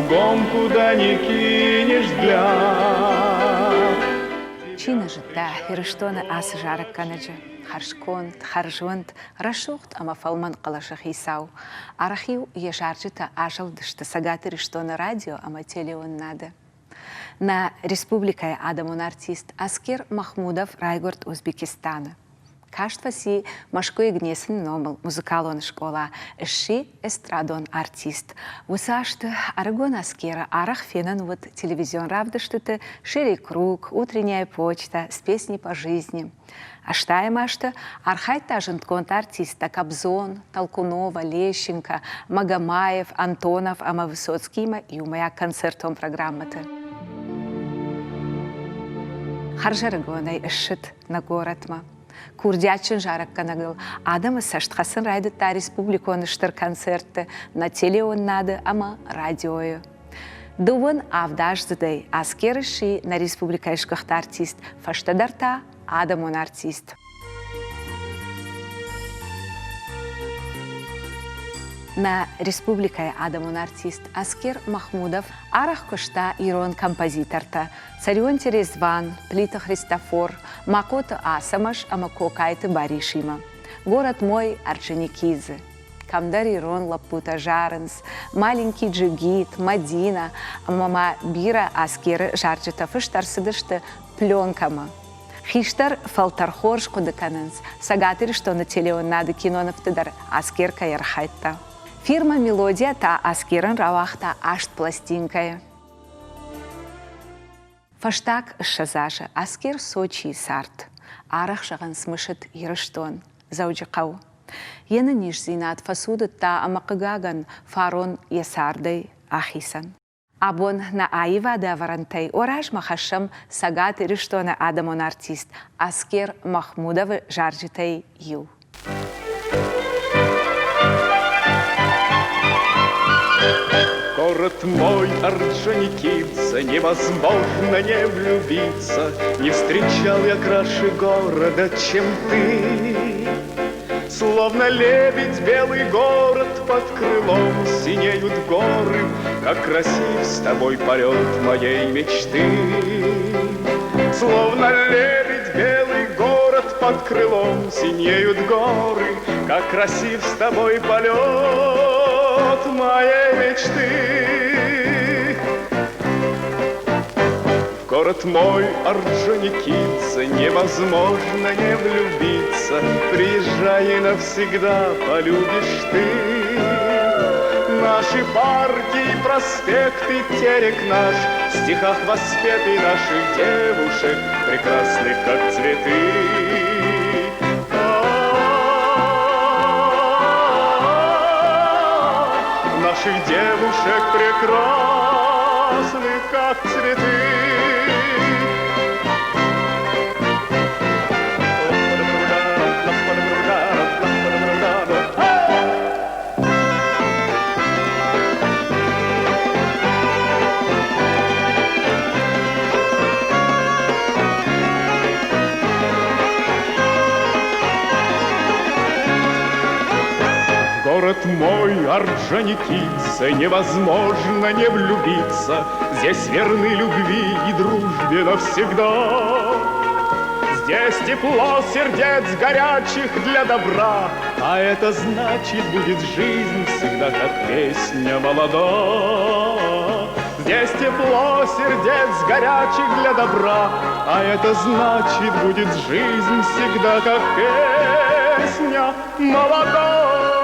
Кругом, куда ни кинешь взгляд. Чи нӕ зыдта Ирыстоны ацы зарӕггӕнӕджы хӕрзконд, хӕрзуынд, рӕсугъд ӕмӕ фӕлмӕн хъӕлӕсы хицау. Арӕх-иу йӕ зарджытӕ азӕлдысты Цӕгат Ирыстоны радио ӕмӕ телеуынынады. Нӕ республикӕйы адӕмон артист Аскер Махмудов райгуырд Узбекистаны. Каст фӕци Мӕскуыйы Гнесины номыл музыкалон скъола, сси эстрадон артист. Уыцы азты ӕрыгон Аскеры арӕх фенӕн уыд телевизион равдыстыты «Шире круг», «Утренняя почта», «С песней по жизни». Ӕстайӕм азты архайдта зындгонд артисттӕ Кобзон, Толкунова, Лещенко, Магомаев, Антонов ӕмӕ Высоцкиимӕ иумӕйаг концертон программӕты. Хӕрзӕрыгонӕй ссыд нӕ горӕтмӕ. Курдиатджын зарӕггӕнӕгыл адӕмы цӕст хӕцын райдыдта республикон стыр концертты, нӕ телеуынынады ӕмӕ радиойы. Дыууын авдаздзыдӕй Аскер сси нӕ республикӕйы сгуыхт артист, фӕстӕдӕр та адӕмон артист. Нӕ республикӕйы адӕмон артист Аскер Махмудов арӕх куыста ирон композитортӕ Цӕрионти Резван, Плиты Христофор, Махъоты Ацӕмӕз ӕмӕ Кокайты Барисимӕ. Город мой Орджоникидзе. Кӕмдӕр ирон лӕппутӕ зарынц Маленький джигит, Мадина ӕмӕ ма бирӕ Аскеры зарджытӕ фыст ӕрцыдысты пленкӕмӕ. Хистӕр фӕлтӕр хорз хъуыды кӕнынц, Цӕгат Ирыстоны телеуынынады кинонывты дӕр Аскер кӕй архайдта. Фирмӕ «Мелодия» та Аскерӕн рауагъта аст пластинкӕйы. Фӕстаг 20 азы Аскер Сочийы цард. Арӕх зӕгъынц мысыд Ирыстон, Дзӕуджыхъӕу. Йе нӕниздзинад фӕцудыдта ӕмӕ, хъыгагӕн, фарон йӕ цардӕй ахицӕн. Абон нӕ аивады ӕвӕрӕнтӕй о размӕ хӕссӕм Цӕгат Ирыстоны адӕмон артист Аскер Махмудовы зарджытӕй иу. Город мой, Орджоникидзе, невозможно не влюбиться. Не встречал я краше города, чем ты. Словно лебедь белый город под крылом синеют горы, Как красив с тобой полет моей мечты. Словно лебедь белый город под крылом синеют горы, Как красив с тобой полет моей мечты. В город мой, Орджоникидзе, невозможно не влюбиться. Приезжай и навсегда полюбишь ты. Наши парки и проспекты, терек наш, В стихах воспеты наших девушек, прекрасных, как цветы. Наших девушек прекрасных, как цветы. Город мой, Орджоникидзе, невозможно не влюбиться. Здесь верны любви и дружбе навсегда. Здесь тепло сердец горячих для добра, А это значит, будет жизнь всегда, как песня молода. Здесь тепло сердец горячих для добра, А это значит, будет жизнь всегда, как песня молода.